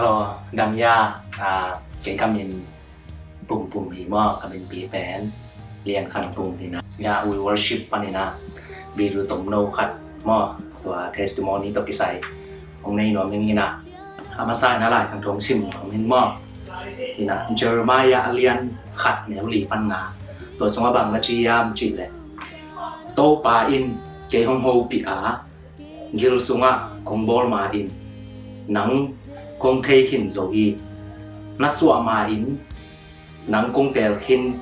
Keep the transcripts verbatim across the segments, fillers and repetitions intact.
Hello, dam ya, ah, kei ka min Pum Pum hi maw, ka min pi pen Lian Khan Pum hi na. Ya, We Worship pan hi na, video tomno khat maw, tua testimony tawh kisai hong nei nuam ing hi na. A masa in a Lai Siangtho hong sim nuam ing maw. Hi na, Jeremiah a lian khat neu li pan nga. Tua sungah bang na ci hiam cih leh, Topa in kei hong hopih a, gil sungah kong bawl ma in, nang kong thei khin zo hi. Na suah ma in, nang kong teel khin,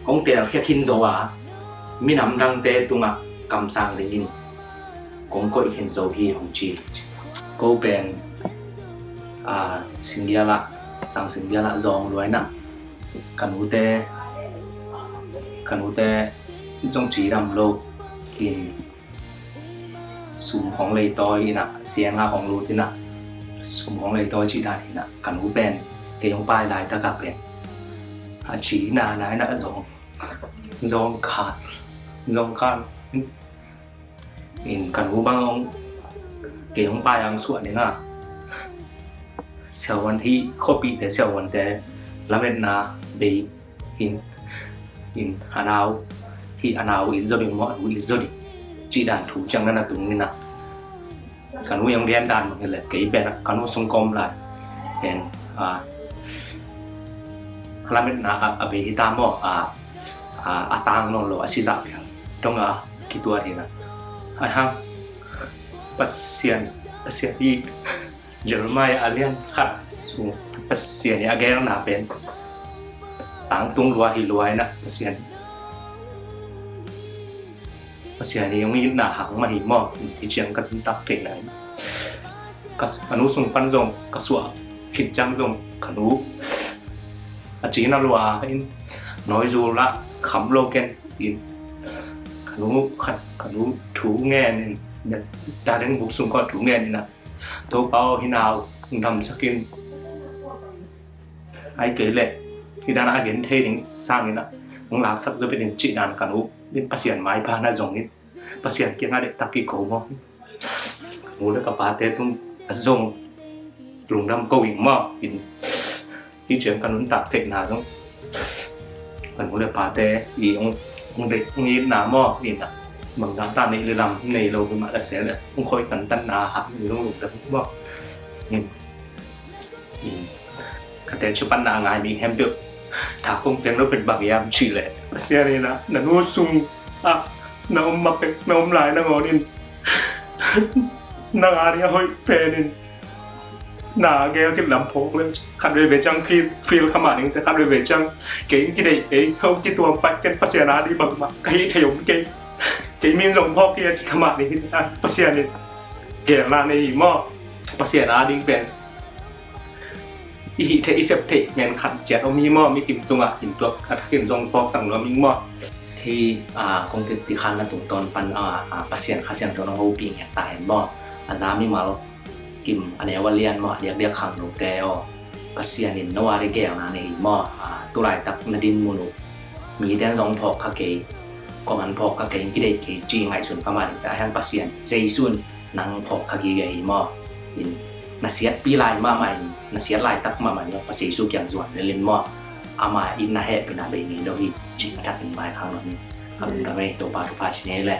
kong teelkhia khin zo a, minam dangte tungah kamsang dingin kong koih khin zo hi, hong ci. Ko pen, a, Singgial ah, Sang Singgial ah zawng lua in ah, ka nute, ka nute zong cidam lo in, sum khawng leitawi in ah, siang ah khawng lut in ah, sum khawng leitawi cih dan in ah, ka nu pen kei hong pai laitak ah pen a ci nana in ah, zawng, zawng khan, zawng khan in, ka nu bang hong, kei hong pai hong suah ding ah, siavuan, hih khuapihte siavuante lametna bei in, in, a nau, hih a nau it zaw ding maw, a nu it zaw ding cih dan thu ciang na na tung in ah, ka nu hong gen dan bang hi leh, kei pen ah ka nu sung ka om lai pen, a, lametna a, a bei hi ta maw, a, a, a tang nawn lo, a si zah phial dong a kituat hi na. Ai hang, Pasian, Pasian hi, Jeremiah a lian khat sung Pasian hi a gelna pen tangtung lua hi lua in ah, Pasian, Pasian hi hong itna hang mah hi maw. Hi ciang ka nuntak theihna in, ka, ka nu sung pan zong ka suah khit ciang zong ka nu a cina lua in, nawi zul ah kham lo ken in, ka nu khat, ka nu thu ngen in, da deng buk sung kawh thu ngen in ah, Topa aw, hih nau damsak in, ai kei leh hih dan a gen thei ding sangin ah hong laksak zaw pen in cih dan ka nu in Pasian maipha na zong in, Pasian kiangah dektak kiko maw. Ka nu le ka pate tung a zong lungdam ko ing maw in, hi ciang ka nuntak theihna zong, ka nu le pate i hong, hong deih, hong itna maw, in ah, bang dan ta neih le lam nei lo hi mah la se leh, hong khoi tantanna hah in hong lungdam maw. In, in, ka teci panna a ngai mi khempeuh thak kong piang lo pen bang hiam cih leh, Pasian in ah na nu sung ah na om ma pek, na om lai nangawn in, nang a ding a hoih pen in, na gel kit lam phawk le, khat veve ciang feel, feel kha mah ding te, khat veve ciang kei in kideih kei, ho kituam pai ken, Pasian a ding bangmah ka hih thei om kei, kei min zong phawk kei a ci kha mah ding hi te. Pasian in gelna nei hi maw. Pasian a ding pen i hih theih, i sep theih ngen khat ciat om hi maw, mi kim tungah in tuak a thakin zong phawksak nuam ing maw. Hi, a, kong ti, ti khan na tungtawn pan, a, a, Pasian Kha Siangtho na hopih ngiat ta hen maw. A za mimal kim a neu a lian maw, a diakdiak khang note aw. Pasian in no a ding gelna nei hi maw. A, tulaitak na dinmun uh, mite in zong phawk kha kei, kuaman phawk kha kei, kideih kei ci ngaihsun kha mah ding te, a hiang Pasian, Jesu in nang phawk kha gige hi maw. In, na siatpi lai mahmah in, na siat laitak mahmah in, Pa Jesu kiang zuan lel in maw. Ama in na hehpihna bei ngei lo hi, ci a thakin mai khang lo hi. Ka lungdam ei, Topa thupha ci ngei le.